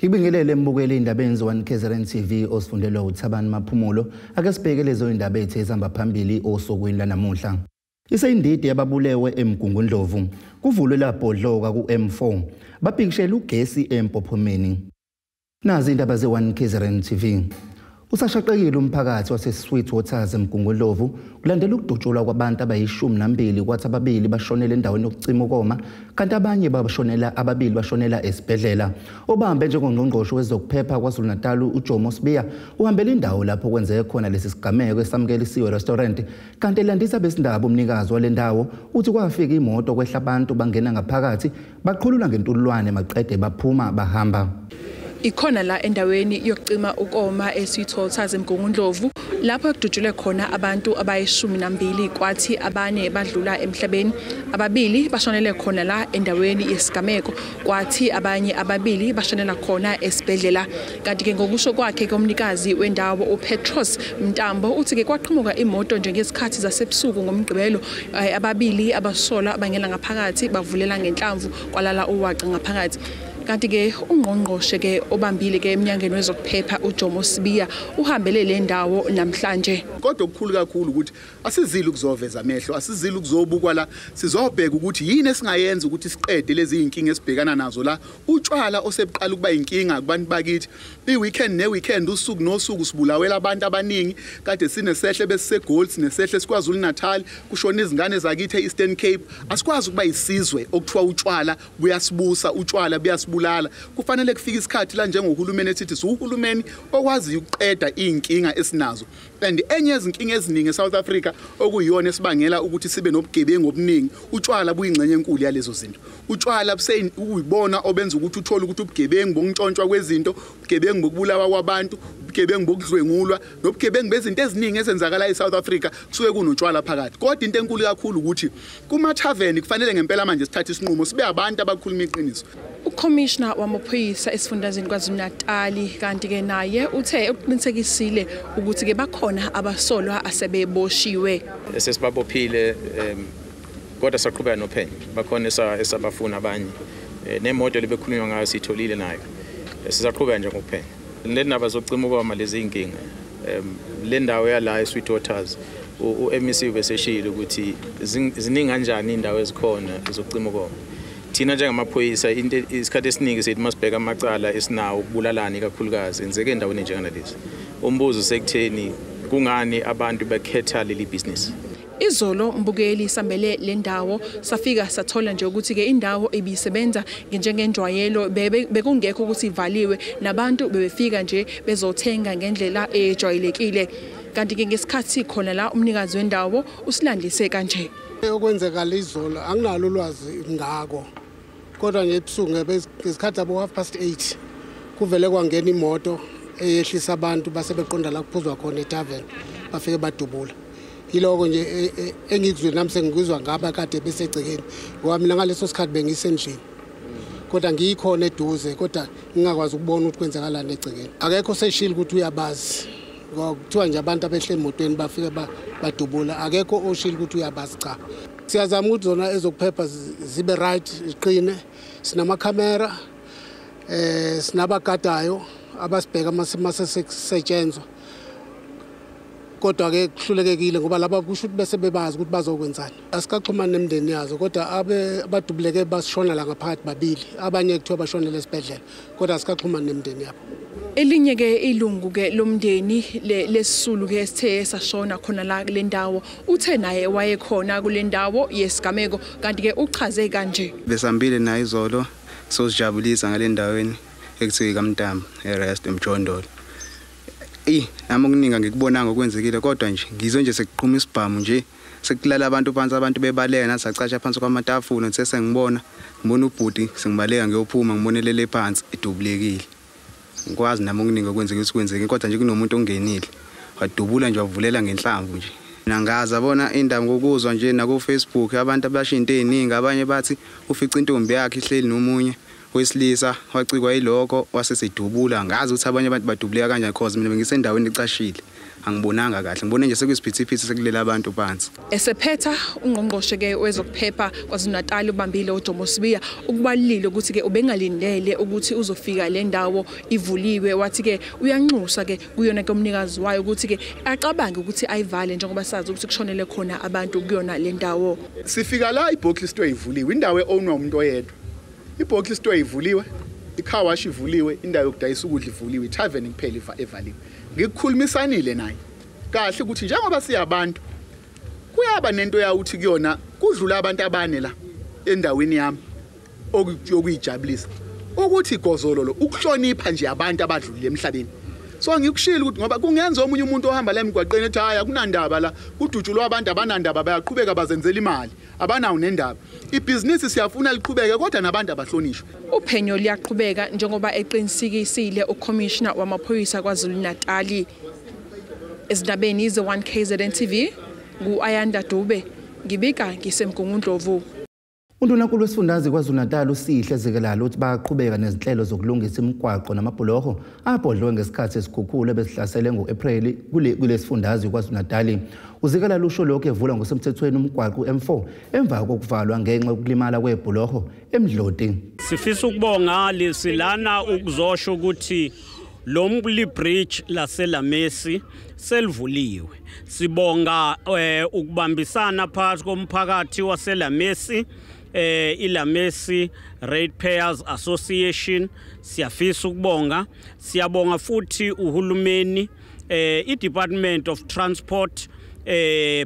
Ngibingelele mbukeli indaba enziwa KZN TV osifundelwa uThabani Maphumulo. Ake sibheke lezo indaba ethu ezihamba phambili osukwini lanamuhla. Iseyindidi yababulewe eMgungundlovu kuvulwe labhodloka ku-M4 babhikishela ugesi eMpophomeni. Nazi indaba ze-1 KZN TV. Usashaqekile umphakathi wase-Sweet Waters eMgungundlovu kulandela ukudutshulwa kwabantu abayi-12 kwathi ababili bashonela endaweni yokucima ukoma kanti abanye bashonela ababili bashonela esibhedlela. Obambe njengongqongqoshe wezokuphepha KwaZulu-Natal uJomo Sibiya uhambele indawo lapho kwenzeke khona lesi sigameko esamukelisiwe restaurant, kanti elandisa besindaba umnikazi wale ndawo uthi kwafika imoto kwehla abantu bangena ngaphakathi baqhulula ngentululwane maqede baphuma bahamba. Ikhona la endaweni yokucima ukoma eSweet Waters eMgungundlovu lapho kudutshulwe khona abantu abayi-12 kwathi abane badlula emhlabeni, ababili bashonele khona la endaweni yesigameko kwathi abanye ababili bashonela khona esibhedlela. Kanti ke ngokusho kwakhe komnikazi wendawo uPetros Mntambo uthi ke kwaqhamuka imoto nje ngesikhathi zasebusuku ngoMgqibelo, ababili abasola abangena ngaphakathi bavulela ngenhlamvu kwalala uwaca ngaphakathi. Kanti ke ungqongqoshe ke obambile ke eminyangeni wezokuphepha uJomo Sibiya uhambele le ndawo namhlanje. Kodwa okukhulu kakhulu ukuthi asizile ukuzoveza amehlo, asizile ukuzobukwa la, sizobheka ukuthi yini esingayenza ukuthi siqede lezi inkinga esibhekana nazo la. Utshwala osebuqala ukuba inkinga kubantu bakithi, i-weekend ne-weekend, usuku nosuku sibulawela abantu abaningi. Kade sinesehle besiseGold, sinesehle siKwaZulu Natal, kushona izingane zakithi e-Eastern Cape. Asikwazi ukuba isizwe okuthiwa utshwala buyasibusa, utshwala buyasibulala. Kufanele kufike isikhathi la njengohulumeni esithi siwuhulumeni okwaziyo ukuqeda iy'nkinga esinazo. And enye yezinkinga eziningi eSouth Africa okuyiyona esibangela ukuthi sibe nobugebengu obuningi, utshwala buyingxenye enkulu yalezo zinto. Utshwala uyibona obenza ukuthi uthole ukuthi ubugebengu bokuntshontshwa kwezinto, ubugebengu bokubulawa kwabantu, ubugebengu bokudlwengulwa nobugebengu bezinto eziningi ezenzakala eSouth Africa kusuke kunotshwala phakathi. Kodwa into enkulu kakhulu ukuthi kuma-tavern kufanele ngempela manje sithathe isinqumo sibe abantu abakhuluma iqiniso. Ukhomishna wamaphoyisa esifundazweni KwaZulu-Natal kanti ke naye uthe uqinisekisile ukuthi ke bakhona abasolwa asebeboshiwe. Sesibabophile kodwa saqhubeka nophenyo, bakhona esabafuna abanye, nemoto lebekhulunywa ngayo sitholile nayo, sisaqhubeka nje ngokuphenya. Le ndaba zocima ukoma lezi inkinga, le ndawo yala eSweet Waters u-MEC ubeseshilo ukuthi ziningi kanjani indawo ezikhona zokucima ukoma. Thina njengamaphoyisa isikhathi esiningi sithi masibheka amacala esinawo ukubulalana ikakhulukazi enzeke endaweni njengalezi. Umbuzo sekutheni kungani abantu bekhetha leli business? Izolo mbukeli sambele le ndawo safika sathola nje ukuthi ke indawo ibisebenza njengenjwayelo, bekungekho ukuthi ivaliwe nabantu bebefika nje bezothenga ngendlela ejwayelekile. Kanti ke ngesikhathi khona la umnikazi wendawo usilandise kanje. Okwenzekala izolo anginalo ulwazi ngako, kodwa nje ebusuku ngesikhathi abo 8:30 kuvele kwangena imoto eyehlisa abantu base beqonda la kuphuzwa khona etavern, bafike badubula. Yiloko nje engikuzwile nami sengikuzwa ngaba kade besegcekeni, ngoba mina ngaleso sikhathi bengisendlini kodwa ngiyikhona eduze, kodwa ngingakwazi ukubona ukuthi kwenzakalani egcekeni. Akekho seshilo ukuthi uyabazi, ngoba kuthiwa nje abantu abehle emotweni bafike badubula, akekho oshilo ukuthi uyabazi. Cha, siyazama ukuthi zona ezokuphepha zibe right, ziqine. Sinamakhamera, sinabagadayo abasibheka mase sekusetshenzwa, kodwa ke kuhlulekekile ngoba laba kusho ukuthi bese bebazi ukuthi bazokwenzani. Asikaxhumani nemindeni yazo, kodwa abadubuleke basishona la ngaphakathi babili, abanye kuthiwa bashonele esibhedlela, kodwa asikaxhumani nemindeni yabo. Elinye ke ilungu ke lomndeni lesisulu ke esithe sashona khona la kule ndawo uthe naye wayekhona kule ndawo yesigameko, kanti ke uchaze kanje. Besambile naye izolo sozijabulisa ngale ndaweni ekuthiwa kaMntambo eRest eMjondolo. Nami okuningi ngikubonanga okwenzekile, kodwa nje ngizwe nje sekuqhuma isibhamu nje sekulala abantu phansi, abantu bebaleka, nathi sacasha phansi kwamatafula. Ngithe ngibona ubhuti sengibaleka ngiyophuma, ngibonelele phansi edubulekile. Ngikwazi nami okuningi okwenzekile ukuthi kwenzeke, kodwa nje kunomuntu ongenile wadubula nje wavulela ngenhlamvu nje. Nangaza bona indaba ngokuzwa nje naku Facebook abantu abasho into eziningi, abanye bathi ufica intombi yakhe ihleli nomunye Wesilisa wacikwa yilokho wasesedubula, ngazi ukuthi abanye abantu badubuleka kanjani cause mina bengisendaweni ecashile, angibonanga kahle, ngibone nje sekuyisiphithiphithi sekulela abantu phansi. Esephetha ungqongqoshe ke wezokuphepha KwaZulu-Natal ubambile uJomo Sibiya ukubalile ukuthi ke ubengalindele ukuthi uzofika le ndawo ivuliwe, wathi ke uyanxusa ke kuyona ke umnikazi wayo ukuthi ke acabange ukuthi ayivale njengoba sazi ukuthi kushonele khona abantu kuyona le ndawo. Sifika la ibottle store ivuliwe, indawo e-ownwa umuntu oyedwa. Ibottle store ivuliwe, i-car wash ivuliwe, indawo yokudayisa ukudla ivuliwe, i-tavern kuphela evaliwe. Ngikukhulumisanile naye kahle ukuthi njengoba siyabantu kuyaba nento yawuthi kuyona kudlula abantu abane la endaweni yami okuyijabulisa ukuthi igozololo ukuhlonipha nje abantu abadlulile emhlabeni. So ngikushilo ukuthi ngoba kungenza omunye umuntu ohamba la emgwaqeni ethi hayi akunandaba la kudutshulwa abantu abanandaba bayaqhubeka bazenzela imali abanawo nendaba. Ibhizinisi siyafuna liqhubeke kodwa nabantu abahlonishwe. Uphenyo liyaqhubeka njengoba eqinisekisile ukhomishina wamaphoyisa KwaZulu-Natal. Ezindabeni ze-1 KZN TV ngu-Ayanda Dube, ngibika ngiseMgungundlovu. Undunankulu wesifundazwe KwaZulu-Natal uSihle Zikalala uthi bayaqhubeka nezinhlelo zokulungisa imigwaqo namabhuloho abhodlwe ngesikhathi esikhukhula ebesihlasele ngo-April kulesifundazwe KwaZulu-Natal. UZikalala usho lokhu evula ngosemthethweni umgwaqo M4 emva kokuvalwa ngenxa yokulimala kwebhuloho eMdloti. Sifisa ukubonga lesilana ukuzosho ukuthi lo Mbuli Bridge laseLamesi selivuliwe. Sibonga ukubambisana phakathi komphakathi waseLamesi, iLamesi Ratepayers Association. Siyafisa ukubonga, siyabonga futhi uhulumeni, iDepartment of Transport,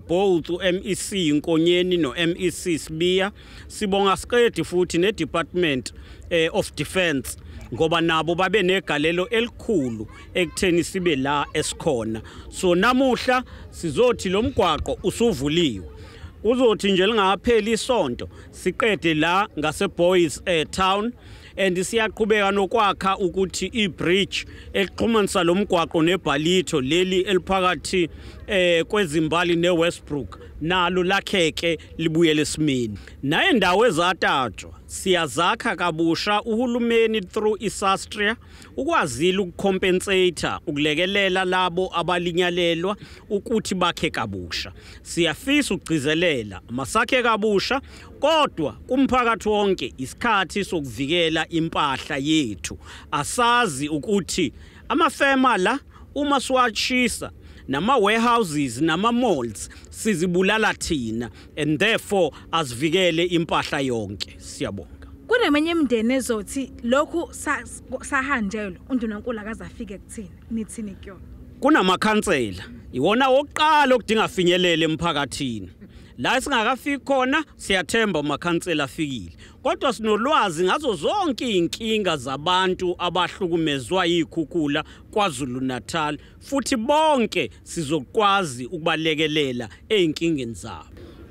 both MEC Nkonyeni no MEC Sibiya. Sibonga siqedi futhi neDepartment of Defense ngoba nabo babe negalelo elikhulu ekutheni sibe la esikhona. So namuhla sizothi lo mgwaqo usuvuliwe, uzothi nje lingapheli isonto siqede la ngase Boys Town, and siyaqhubeka nokwakha ukuthi ibridge exhumanisa lo mgwaqo neBhalitho leli eliphakathi kwezimbali neWestbrook nalo lakheke libuyele esimeni. Naye indawo ezatatshwa siyazakha kabusha uhulumeni through iSastria ukwazile ukucompensate ukulekelela labo abalinyalelwa ukuthi bakhe kabusha. Siyafisa ukugcizelela masakhe kabusha kodwa kumphakathi wonke isikhathi sokuvikela impahla yethu. Asazi ukuthi amafema la uma siwashisa nama warehouses nama malls sizibulala thina, and therefore asivikele impahla yonke. Siyabonga. Kunemenye imindeni ezothi lokhu sahanjelwa undunankulu akazafike kuthina, nithini kuyona? Kunamakhansela iwona wokuqala okudinga finyelele emphakathini. La singakafiki khona siyathemba amakhansela afikile, kodwa sinolwazi ngazo zonke inkinga zabantu abahlukumezwa yikhukhula KwaZulu-Natal, futhi bonke sizokwazi ukubalekelela einkingeni zabo.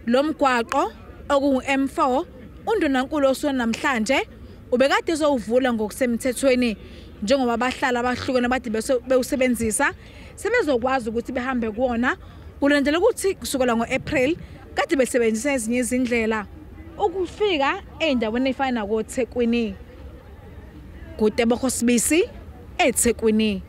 Lo mgwaqo okungu M4 undunankulu osona namhlanje ubekade ezowuvula ngokusemthethweni njengoba abahlali abahlukene bade bewusebenzisa sebezokwazi ukuthi behambe kuwona kulandela ukuthi kusukela ngo-April kade besebenzisa ezinye izindlela ukufika endaweni efana nakoThekwini. Kutebogo Sibisi eThekwini.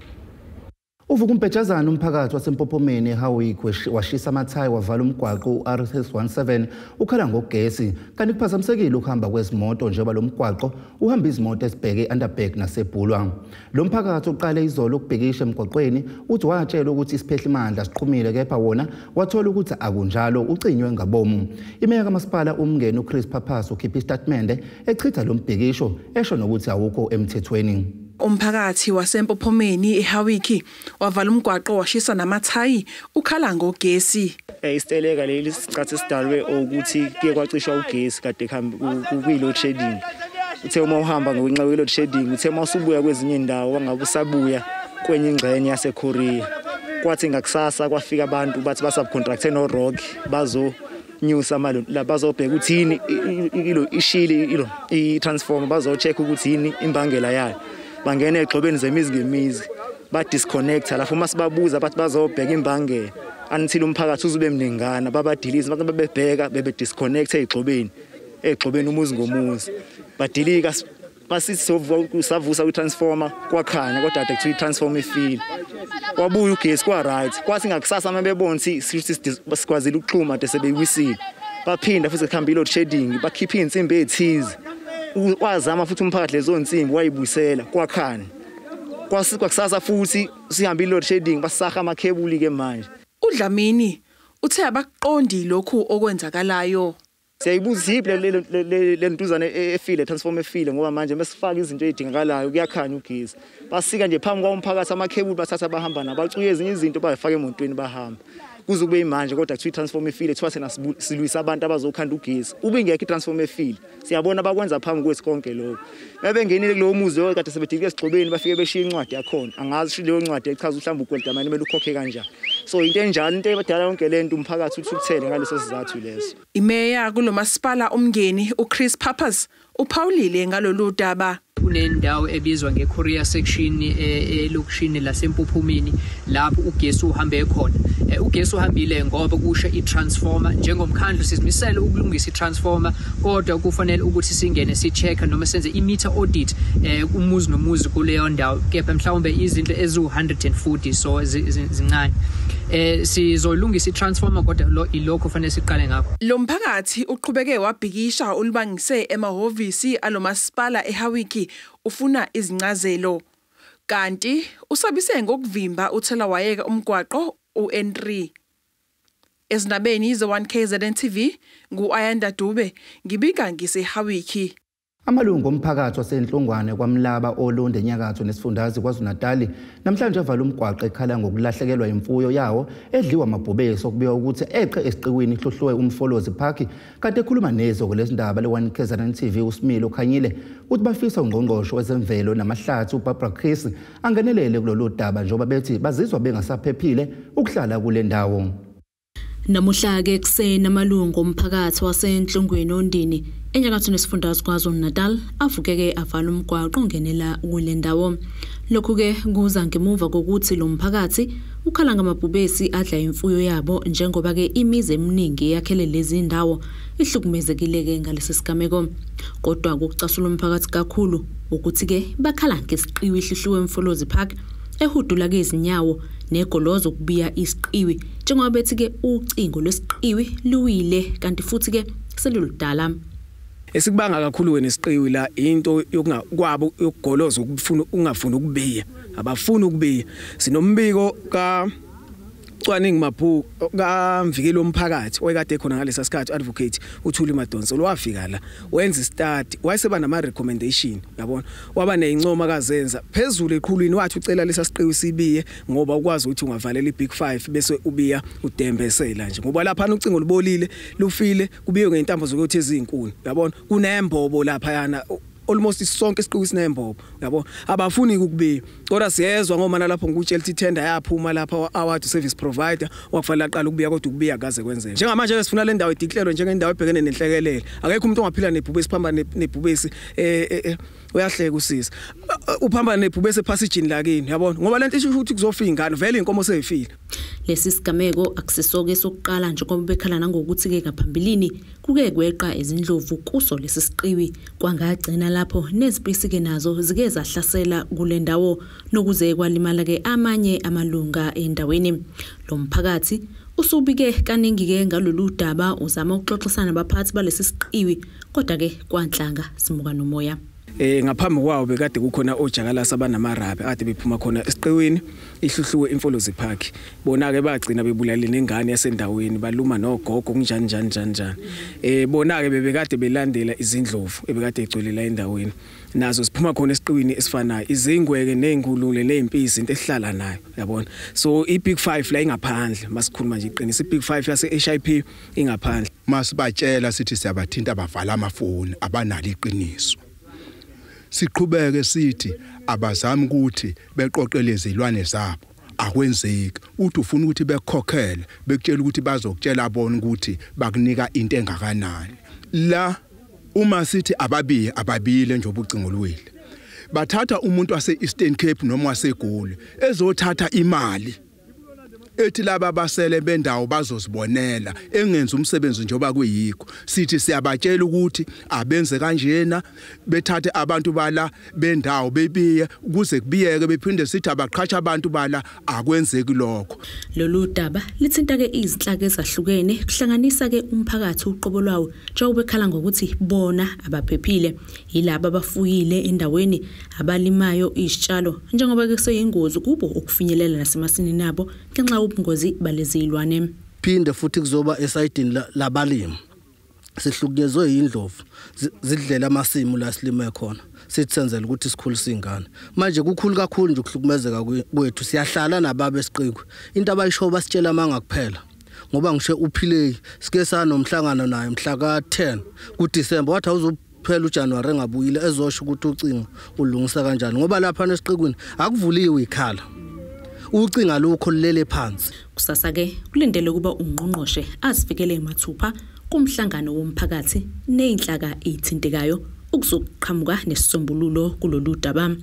Uvuka umbhejazana umphakathi waseMpophomeni eHowick washisa amathayi wavala umgwaqo u-R617 ukhala ngogesi, kanti kuphazamisekile ukuhamba kwezimoto njengoba lo mgwaqo uhamba izimoto ezibheke e-Underberg naseBhulwa. Lo mphakathi uqale izolo ukubhekisha emgwaqweni uthi watshelwa ukuthi isiphehlimandla siqhumile, kepha wona wathola ukuthi akunjalo, ucinywe ngabomu. Imeya kamasipala uMngeni uChris Pappas ukhiphe isitatimende echitha lo mbhikisho esho nokuthi awukho emthethweni. Umphakathi waseMpophomeni eHowick wavala umgwaqo washisa namathayi ukhala ngogesi. Isiteleka leli sicathi sidalwe ukuthi kuye kwacishwa ugesi kade kuyi-load shedding. Uthe uma uhamba ngenxa ye-load shedding, uthe uma usubuya kwezinye indawo wangabe usabuya kwenye ingxenye yaseKorea. Kwathi ngakusasa kwafika abantu bathi basubcontracte no-Rock bazo nyusa malo la bazobheka ukuthi yini ilo ishili ilo i-transformer, bazo-check ukuthi yini imbangela yayo. Bangena egxobeni zemizi ngemizi ba disconnecta lapho uma sibabuza bathi bazobheka imbangela until umphakathi uzube mningana babadiliza bathi babebheka bebe disconnecta egxobeni umuzi ngomuzi badilika Masithi savusa kwi-transformer kwakhanya, kodwa kade kuthiwa i-transformer ifile. Wabuya ugesi kwa right. Kwathi ngakusasa uma bebona ukuthi sikwazile ukuxhuma kade sebeyiwisile, baphinda futhi kuhamba i-load shedding, bakhipha iy'nsimbi ey'thize. Wazama futhi umphakathi lezo nsimbi wayibuyisela kwakhanya. Kwakusasa futhi sihambe i-load shedding, basaha amakhebuli-ke manje. UDlamini uthe abakuqondi lokhu okwenzakalayo. Siyayibuza yiphi le ntuzane efile, transformer efile, ngoba manje mesifaka izinto ezidingakalayo kuyakhanya ugesi. Basika nje phambi kwomphakathi amakhebuli, bathatha bahamba nabo, bacuye ezinye izinto bayifaka emotweni bahamba. Kuze kube manje kodwa kuthiwa i-transformer efile, kuthiwa thina silwisa abantu abazokhanda ugesi. Ube ingekho i-transformer efile, siyabona bakwenza phambi kwethu konke lokho. Mebengenile kulowo muzi kade sebedilike esigxobeni, bafike beshiya incwadi yakhona. Angazi leyo ncwadi echaza mhlawumbe ukwelita manje kumele ukhokhe kanjani. So into enjalo, into ebadala yonke lento umphakathi uthukuthele ngaleso sizathu leso. Imeya kulomasipala uMngeni uChris Pappas uphawulile ngalolu daba. Kunendawo ebizwa ngeCourier section elokishini laseMpuphumini lapho ugesi uhambe khona. Ugesi uhambile ngoba kushe i-transformer. Njengomkhandlu sizimisele ukulungisa i-transformer, kodwa kufanele ukuthi singene si-check noma senze i-meter audit umuzi nomuzi kuleyo ndawo, kepha mhlawumbe izinto eziwu-140 so zincane. Sizolungisa i-transformer, kodwa ilokho kufanele siqale ngakho. Lo mphakathi uqhubeke wabhikisha ulibangise emahhovisi alomasipala eHawiki ufuna izincazelo. Kanti usabise ngokuvimba uthelawayeka umgwaqo uN3. Ezindabeni ze-1 KZN TV ngu-Ayanda Dube, ngibika ngiseHawiki. Amalungu omphakathi waseNhlungwane kwaMlaba oLundi enyakatho nesifundazwe KwaZulu-Natali namhlanje avala umgwaqo ekhala ngokulahlekelwa imfuyo yawo edliwa amabhubesi okubikwa ukuthi eqe esiqiwini iHluhluwe uMfolozi Park. Kade ekhuluma nezwe kulezindaba le-1 KZN TV uSimilo Khanyile uthi bafisa ungqongqoshe wezemvelo namahlathi uBarbara Creecy angenelele kulolu daba, njengoba bethi bazizwa bengasaphephile ukuhlala kule ndawo. Namuhla-ke ekuseni amalungu omphakathi waseNhlungwini oNdini enyakatho nesifundazwe KwaZulu-Natal avukeke avala umgwaqo ongenela kule ndawo. Lokhu-ke kuza ngemuva kokuthi lo mphakathi ukhala ngamabhubesi adla imfuyo yabo, njengoba-ke imizi eminingi eyakhele lezi ndawo ihlukumezekile-ke ngalesi sigameko. Kodwa kucasula umphakathi kakhulu ukuthi-ke bakhala ngesiqiwi iHluhluwe Mfolozi Park ehudula-ke izinyawo negolozo ukubiya isiqiwi, njengoba bethi-ke ucingo lwesiqiwi luwile kanti futhi-ke seluludala. Esikubanga kakhulu wena isiqiwi la into yokungakwabo yokugoloza ukufuna ungafuni ukubiya, abafuni ukubiya. Sinombiko ka cwaningi mabhuku kamvikeli womphakathi oyekade khona ngalesa sikhathi, advocate uThuli Madonso, wafika la wenza i-study, wayeseba nama recommendation, yabona, waba nezincoma kazenza phezulu eqhulwini, wathi ucela lesa siqiwi sibiye ngoba ukwazi ukuthi ungavalela iBig 5 bese ubiya udembesela nje, ngoba lapha ucingo lubolile, lufile, kubiwe ngeintambo zokuthi ezinkuni, yabona, kunembobo lapha yana, almost sonke isiqiwi sinembobo, yabo, abafuni ukubiya. Kodwa siyezwa ngoba nalapho ngikutshela ukuthi tender yaphuma lapha, award service provider wakufanele aqala ukubiya, kodwa ukubiya kaze kwenzeka. Njengamanje sifuna le ndawo i-declare njengendawo ebhekene nenhlekelele. Akekho umuntu ongaphila nebhubesi, phamba nebhubesi, uyahleka usisi, uphamba nebhubesi ephasijini lakini, yabona, ngoba lento isho ukuthi kuzofika ingane vele, inkomo seyifile. Lesi sigameko akusisoke sokuqala, njengoba bekhala nangokuthi-ke ngaphambilini kuke kweqa izindlovu kuso lesi siqiwi kwangagcina lapho, nezipisi-ke nazo zike zahlasela kule ndawo nokuze kwalimala-ke amanye amalunga endaweni. Lo mphakathi usubike kaningi-ke ngalolu daba uzama ukuxoxisana nabaphathi balesi siqiwi, kodwa-ke kwanhlanga simuka nomoya. Ngaphambi kwawo bekade kukhona ojakalasi abanamarabi ade bephuma khona esiqiwini iHluhluwe iMfolozi Park. Bona ke bagcina bebulale nengane yasendaweni, baluma nogogo, kunjani njani njani njani. Bona ke bebekade belandela izindlovu ebekade egcwele la endaweni, nazo siphuma khona esiqiwini esifanayo, izingweke nezingulule nezimpisi, into ehlala nayo, yabona. So iBig 5 la ingaphandle, masikhuluma nje iqiniso, iBig 5 yase HIP ingaphandle. Masibatshela sithi siyabathinta, abavala amafoni, abanalo iqiniso. Siqhubeke sithi abazami ukuthi beqoqele izilwane zabo, akwenzeki. Uthi ufuna ukuthi bekhokhele, bekutshela ukuthi bazokutshela bona ukuthi bakunika into engakanani. La uma sithi ababiye, ababile nje ubucingo luwile. Bathatha umuntu wase Eastern Cape noma waseGoli ezothatha imali. Ethi laba basele bendawo bazozibonela engenza umsebenzi njengoba kuyikho. Sithi siyabatshela ukuthi abenze kanjena, bethathe abantu bala bendawo bebiye ukuze kubiyeke, bephinde sithi abaqhatsha abantu bala, akwenzeki lokho. Lolu daba lithinta ke izinhlaka ezahlukene, kuhlanganisa ke umphakathi uqobo lwawo, njengoba bekhala ngokuthi bona abaphephile, yilaba abafuyile endaweni, abalimayo izitshalo, njengoba kuseyingozi kubo ukufinyelela nasemasimini nabo ngenxa yobungozi balezi zilwane. Phinde futhi kuzoba esayidini labalimi, sihlukunyezwe yindlovu, zidlela amasimu la silime khona, sithi senzela ukuthi sikhulise ingane. Manje kukhulu kakhulu nje ukuhlukumezeka kwethu, siyahlala nababa esiqikwe, into abayisho basitshela amanga kuphela. Ngoba ngisho uphile sike sanomhlangano naye mhla ka-10 kuDisemba, wathi awuzophela uJanuary engabuyile ezosho ukuthi ucingo ulungisa kanjani, ngoba lapha nesiqikwini akuvuliwe ikhala, ucinga lokho lilele phansi. Kusasa ke kulindele ukuba ungqongqoshe azifikele mathupha kumhlangano womphakathi nezinhlaka ezithintekayo ukuzoqhamuka nesisombululo kulolu daba.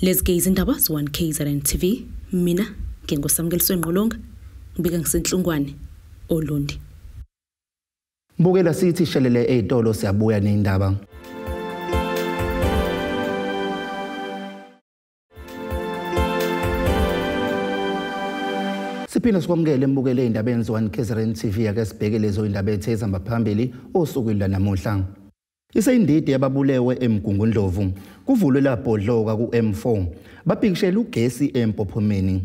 Lezi ke izindaba ze-1 KZN TV, mina nginguSamukeliso Ngqolonga, ngibika ngisenhlungwane Olundi. Mbukela sithi shelele ezitolo, siyabuya neindaba. Siphinde sikwamukele mbukele indaba ze-1 KZN TV, ake sibheke lezo indaba ezihamba phambili osukwini lwanamuhla. Iseyindidi yababulewe eMgungundlovu, kuvulwe labhodloka ku-M4, babhikishela ugesi empophomeni.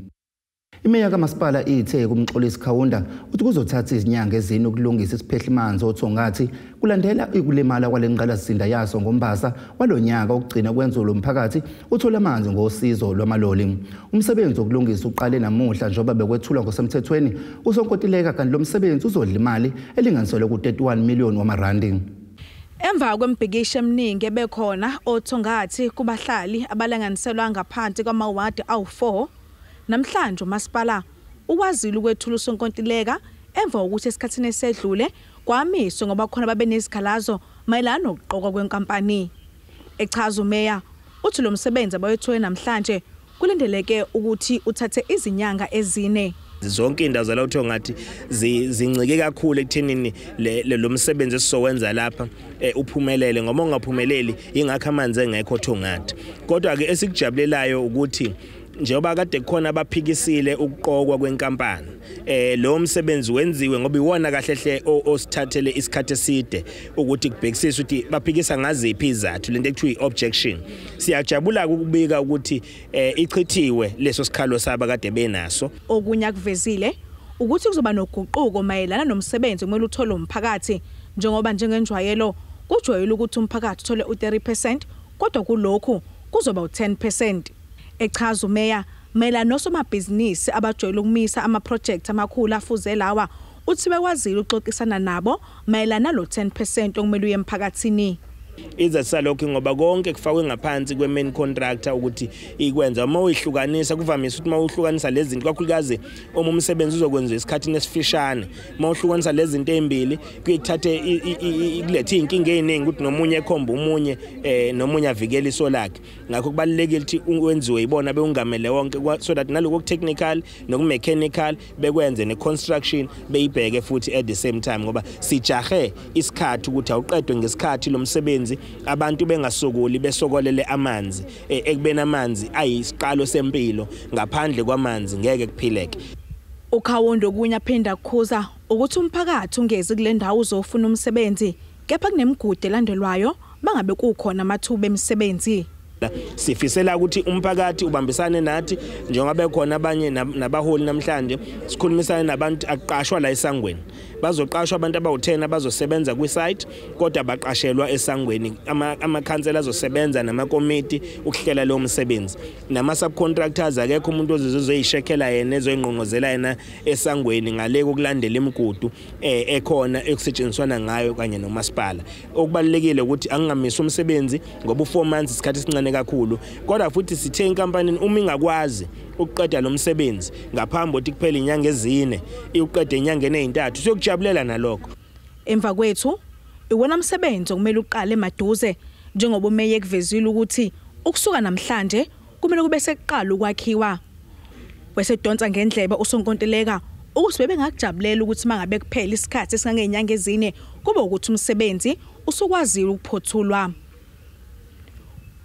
Imeya kamasipala ithe kuMxolisi Kaunda uthi kuzothatha izinyanga ezine ukulungisa isiphehlimanzi oThongathi kulandela ukulimala kwale ngqalasizinda yaso ngoMbasa walonyaka okugcina kwenziwa lo mphakathi uthola amanzi ngosizo lwamaloli. Umsebenzi wokulungisa uqale namuhla njengoba bekwethulwa ngosemthethweni usonkontileka, kanti lo msebenzi uzodla imali elinganiselwe ku-31 million wamarandi. Emva kwembhikisho eminingi ebekhona oThongathi kubahlali abalinganiselwa ngaphansi kwamawadi awu-4, namhlanje umasipala ukwazile ukwethula usonkontileka emva kokuthi esikhathini esedlule kwamiswa ngoba khona babe nezikhalazo mayelana nokuqokwa kwenkampani. Echaza umeya uthi lo msebenzi abayethule namhlanje kulindeleke ukuthi uthathe izinyanga ezine. Zonke indawo zala uThongathi zincike kakhulu ekuthenini lo msebenzi esizowenza lapha uphumelele, ngoba ungaphumeleli ingakho amanzi engekho Thongathi. Kodwa ke esikujabulelayo ukuthi njengoba kade kukhona abaphikisile ukuqokwa kwenkampani, lo msebenzi wenziwe ngoba iwona kahle hle osithathele isikhathi eside ukuthi kubhekisise ukuthi baphikisa ngaziphi izathu, lento ekuthiwa i-objection. Siyajabula ukubika ukuthi ichithiwe leso sikhalo saba kade benaso. Okunye akuvezile ukuthi kuzoba noguquko mayelana nomsebenzi kumele uthole umphakathi, njengoba njengenjwayelo kujwayele ukuthi umphakathi uthole u-30%, kodwa kulokhu kuzoba u-10%. Echaza umeya mayelana nosomabhizinisi abajwayele ukumisa ama-project amakhulu afuze lawa, uthi bekwazile ukuxoxisana nabo mayelana nalo 10% okumele uye emphakathini. Izathu salokho ngoba konke kufakwe ngaphansi kwe-main contractor ukuthi ikwenza. Uma uyihlukanisa, kuvamise ukuthi uma uhlukanisa lezi zinto, kakhulukazi uma umsebenzi uzokwenziwa esikhathini esifishane, uma uhlukanisa lezi zinto ezimbili kuye kuthathe kulethe iy'nkinga ey'ningi ukuthi nomunye ekhomba omunye, nomunye avikele iso lakhe. Ngakho kubalulekile ukuthi wenziwe yibona bewungamele wonke, so that naloko ku-technical noku-mechanical bekwenze ne-construction beyibheke futhi at the same time, ngoba sijahe isikhathi ukuthi awuqedwe ngesikhathi lo msebenzi, abantu bengasokoli besokolele amanzi, ekubeni amanzi ayisiqalo sempilo, ngaphandle kwamanzi ngeke kuphileke. UKaunda okunye aphinda kukhuza ukuthi umphakathi ungezi kule ndawo uzofuna umsebenzi, kepha kunemigudu elandelwayo bangabe kukhona amathuba emisebenzi. Sifisela ukuthi umphakathi ubambisane nathi, njengoba bekhona abanye nabaholi namhlanje, sikhulumisane nabantu aqashwa la esangweni. Bazoqashwa abantu abawu-10 abazosebenza kwi-site, kodwa baqashelwa esangweni. Amakhansela azosebenza namakomiti ukuhlela lo msebenzi, nama-subcontractors akekho umuntu ozoyishekela yena ezoyingqongqozela yena esangweni ngale kokulandela imigudu ekhona ekusetshenziswana ngayo kanye nomasipala. Okubalulekile ukuthi angingamisi umsebenzi ngoba u-4 months isikhathi esincane kakhulu, kodwa futhi sithe inkampanini uma ingakwazi ukuqeda lo msebenzi ngaphambi kokuthi kuphele inyanga ezine, iwuqede inyangeni ezintathu, siyokujabulela nalokho. Emva kwethu iwona msebenzi okumele uqale maduze, njengoba umeye kuvezile ukuthi ukusuka namhlanje kumele kube sekuqala ukwakhiwa. Wesedonsa ngendlebe usonkontileka ukuthi bebengakujabulela ukuthi mangabe kuphela isikhathi esingangenyanga ezine kube ukuthi umsebenzi usukwaziwe ukuphothulwa.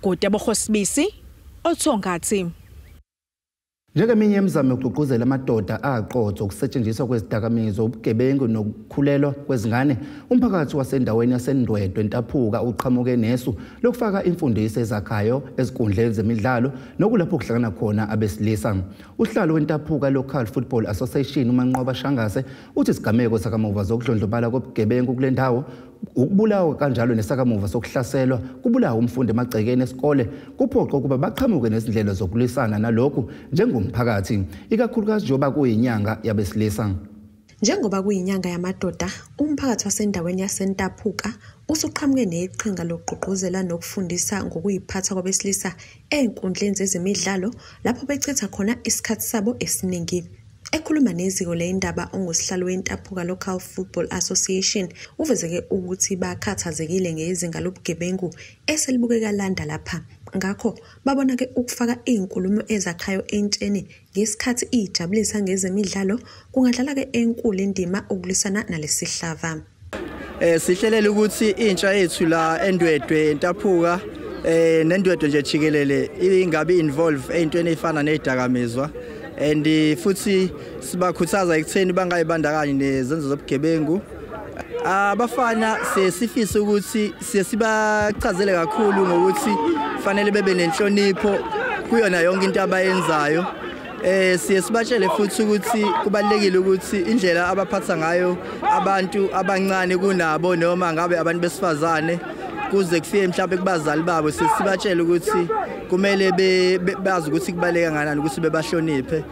Kodwa boHosibisi oThongathi. Njengeminye imizamo yokugqugquzela amadoda aqotho ukusetshenziswa kwezidakamizwa, ubugebengu nokukhulelwa kwezingane, umphakathi wasendaweni yaseNdwedwe eNtaphuka uqhamuke nesu lokufaka imfundiso ezakhayo ezinkundleni zemidlalo nokulapho kuhlangana khona abesilisa. Uhlalo weNtaphuka Local Football Association uManqoba Shangase uthi isigameko sakamuva zokudlondlobala kobugebengu kule ndawo, ukubulawa kanjalo nesakamuva sokuhlaselwa kubulawa umfundi emagcekeni esikole kuphoqa ukuba baqhamuke nezindlela zokulwisana nalokhu njengomphakathi, ikakhulukazi njengoba kuyinyanga yabesilisa. Njengoba kuyinyanga yamadoda, umphakathi wasendaweni yaseNtaphuka usuqhamuke neqhinga lokugqugquzela nokufundisa ngokuyiphatha kwabesilisa ey'nkundleni zezemidlalo lapho bechitha khona isikhathi sabo esiningi. Ekhuluma neziko lendaba ongusihlalo weNtaphuka Local Football Association uvezeke ukuthi bakhathazekile ngezinga lobugebengu eselibukeka landa lapha. Ngakho babona-ke ukufaka iy'nkulumo ezakhayo entsheni ngesikhathi iy'jabulisa ngezemidlalo kungadlala-ke enkulu indima ukulwisana nalesihlava. Sihlelela ukuthi intsha yethu la eNdwedwe eNtaphuka neNdwedwe nje jikelele ingabe involve ey'ntweni ey'fana ney'dakamizwa, and futhi sibakhuthaza ekutheni bangayibandakanyi nezenzo zobugebengu. Abafana sesifisa ukuthi sesibachazele kakhulu ngokuthi fanele bebe nenhlonipho kuyona yonke into abayenzayo. Siye sibatshele futhi ukuthi kubalulekile ukuthi indlela abaphatha ngayo abantu abancane kunabo noma ngabe abantu besifazane kuze kufike mhlawumbe kubazali babo, sesibatshele ukuthi kumele bazi ukuthi kubaluleke kangakanani ukuthi bebahloniphe.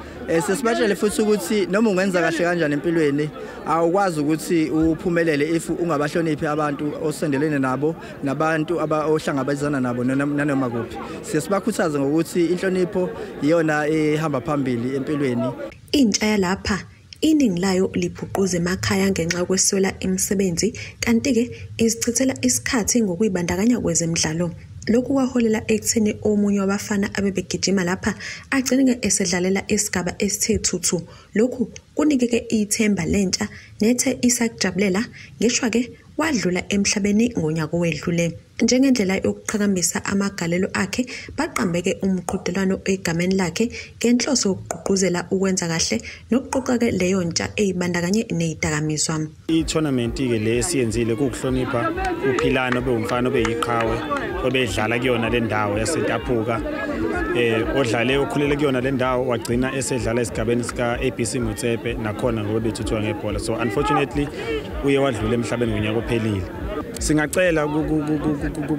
Sesibatshele futhi ukuthi noma ungenza kahle kanjani empilweni awukwazi ukuthi uphumelele if ungabahloniphi abantu osendelene nabo nabantu ohlangabezana nabo nanoma kuphi. Sesibakhuthaza ngokuthi inhlonipho iyona ehamba phambili empilweni. Intsha yalapha iningi layo liphuquza emakhaya ngenxa yokweswela imisebenzi, kanti-ke izichithela isikhathi ngokuyibandakanya kwezemidlalo. Lokhu kwaholela ekutheni omunye wabafana abebegijima lapha agcine esedlalela isigaba esithe thuthu. Lokhu kunike-ke ithemba lentsha nethe isakujabulela, ngeshwa-ke wadlula emhlabeni ngonyaka owedlule. Njengendlela yokuqhakambisa amagalelo akhe, baqambeke umqhudelwano egameni lakhe ngenhloso yokugqugquzela ukwenza kahle nokuqoqa-ke leyo ntsha eyibandakanye neyidakamizwa. I-tournament-ke le esiyenzile kuwukuhlonipha uPhilani obewumfana obeyiqhawe obedlala kuyona le ndawo yaseNtaphuka, odlale okhulele kuyona le ndawo wagcina esedlala esigabeni sika-ABC Motsepe nakhona ngoba bethuthuka ngebhola. So unfortunately uye wadlula emhlabeni ngonyaka ophelile. Singacela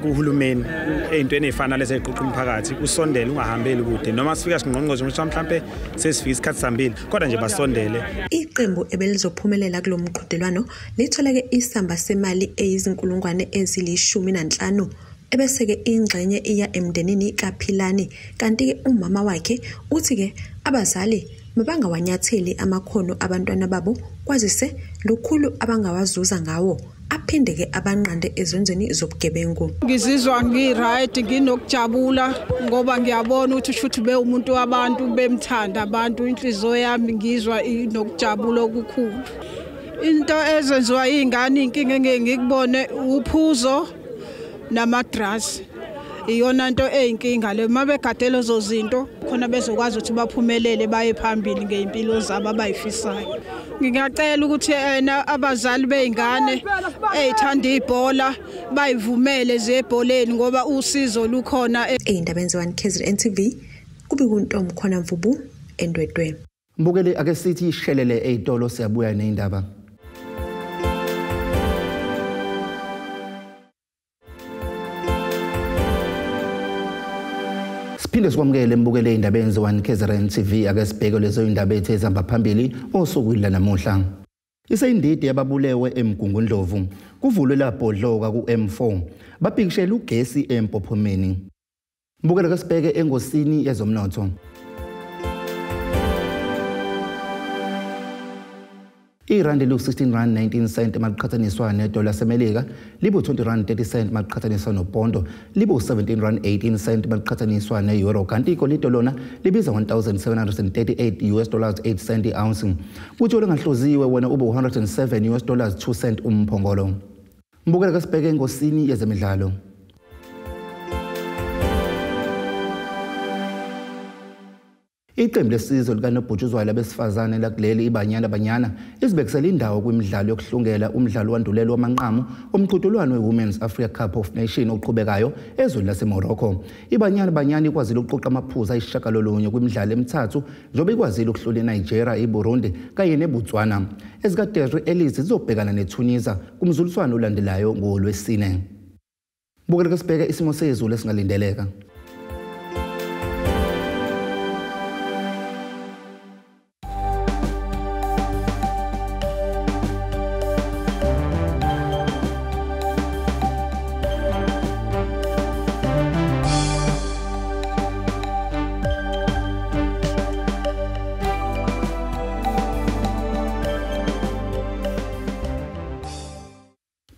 kuhulumeni ey'ntweni ey'fana lezi ey'quqa umphakathi usondele, ungahambeli kude, noma sifika singqongqoze mhlawumbe sesifika isikhathi sambili, kodwa nje basondele. Iqembu ebelizophumelela kulo mqhudelwano litholeke isamba semali eyizinkulungwane ezili-15 ebese-ke ingxenye iya emndenini kaPhilani, kanti-ke umama wakhe uthi-ke abazali mabangawanyatheli amakhono abantwana babo kwazise lukhulu abangawazuza ngawo aphinde-ke abanqande ezenzweni zobugebengu. Ngizizwa ngi-right, nginokujabula ngoba ngiyabona ukuthi shuthi bewumuntu wabantu, bemthanda abantu, inhliziyo yami ngizwa inokujabula okukhulu. Into ezenziwa iy'ngane, inkinga engeke ngikubone uphuzo nama-drugs, iyona nto eyinkinga le. Uma begade lezo zinto khona bezokwazi ukuthi baphumelele baye phambili ngey'mpilo zabo abayifisayo. Ngingacela ukuthi abazali bey'ngane ey'thanda ibhola bayivumele ziye ebholeni ngoba usizo lukhona. Ey'ndabeni ze-1 KZN TV kubika uNtomkhona Mvubu eNdwedwe. Mbukeli, ake sithi ishelele ey'tolo, siyabuya ney'ndaba. Siphinde sikwamukele mbukele ey'ndabeni ze-1 KZN TV. Ake sibheke lezo y'ndaba ethu ezihamba phambili osukwini lanamuhla. Iseyindidi yababulewe eMgungundlovu kuvulwe labhodloka ku-M4 babhikishela ugesi empophomeni. Mbukele, ke sibheke engosini yezomnotho. Irandi liwu-16 rand 19 cent maliqhathaniswa nedola laseMelika, libu-20 rand 30 cent maliqhathaniswa nopondo, libu-17 rand 18 cent maliqhathaniswa ne-euro, kanti igolide lona libiza 1738 US dollars 8 cent i-ounce. Kuthi olungahloziwe wona ube 107 US dollars 2 cent umphongolo. Mbukela kasibheke engosini yezemidlalo. Iqembu lesizwe likanobhutshuzwayo labesifazane lakuleli iBanyana Banyana izibekisela indawo kwimidlalo yokuhlungela umdlalo wandulela wamanqamu omqhudelwano we-Women's Africa Cup of Nations oqhubekayo ezweni laseMorocco. IBanyana Banyana ikwazile ukuqoqa amaphuzu ayisishiyagalolunye kwimidlalo emithathu njengoba ikwazile ukuhlula iNigeria, iBurundi kanye neBotswana. EzikaDesiree Ellis zizobhekana neTunisia kumzuliswano olandelayo ngoLwesine. Bukela kasibheke isimo sezulu esingalindeleka.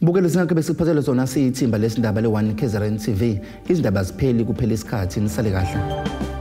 Bukela singakhe besiphathele zona siyithimba lesindaba le-1 KZN TV. Izindaba zipheli kuphela isikhathi, nisale kahle.